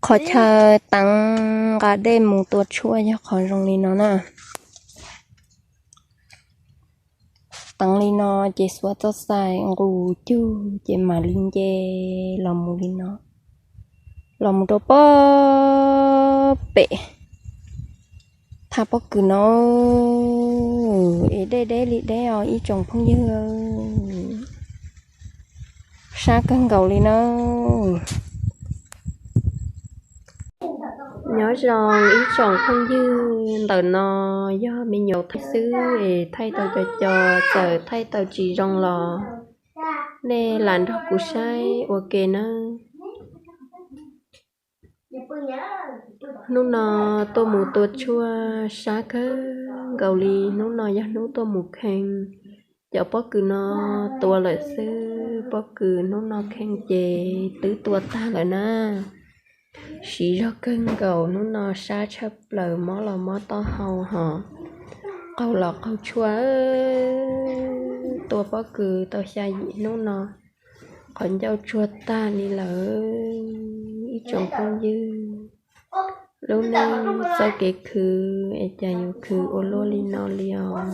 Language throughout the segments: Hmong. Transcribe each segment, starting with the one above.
Qhov chaw teev nqa dej mus tua tshuaj yog qhov zoo li no na. Teev li no ces xuas txoj xais nqus cug ces mam li nce los mus li no, los mus rau pob pem thaj pob kws no. Es deb deb li deb os ib tsoom phooj ywg, sab kawg nkaus li na. Nyob zoo ib tsoom phooj ywg, ntawm no yog me nyuam thaij xwb es thaij tau co co, txawm thaij tau tsis zoo los nej lam nrog kuv saib ua ke nawb. Hnub no tuaj mus tua tshuaj sab kawg nkaus li, hnub no yog hnub tuaj mus khee cov pob kws no tua lawm xwb. Pob kws hnub no khee ces twb tua tag lawm na. Siv zog kawg nkaus, hnub no sab tshaj plaws, mob los mob taub hau hos qaug los qaug tshuaj. Tua pob kws tau xya yim hnub no qhov ncauj tsuag tag li lawm ib tsoom phooj ywg. Lub neej txoj kev khwv es cas yuav khwv ua luaj li no li os.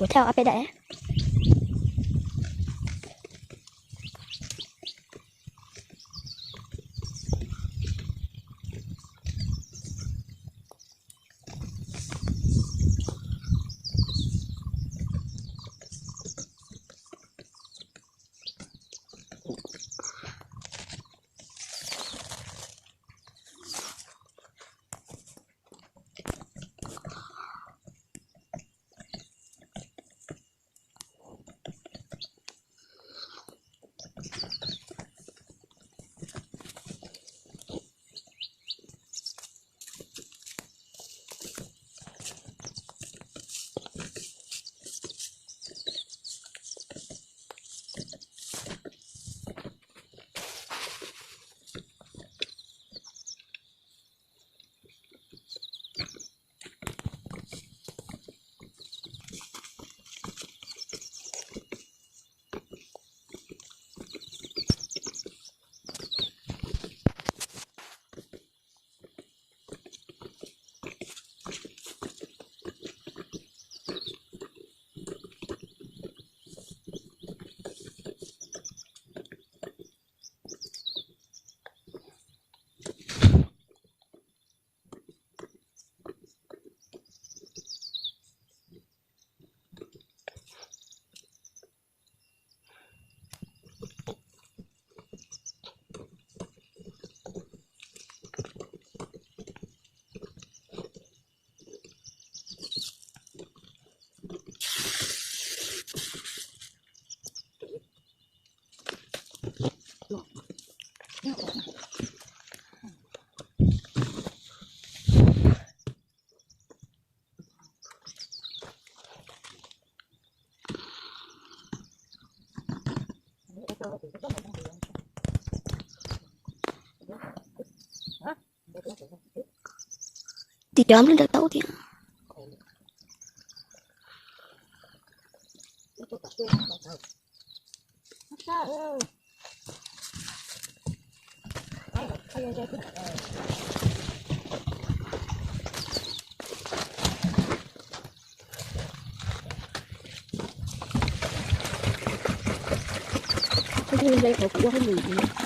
Puas thauj ob peb daim? Tim cov nplej ntawd tau thiab. Ntawd qhov kuv ua hauj lwm.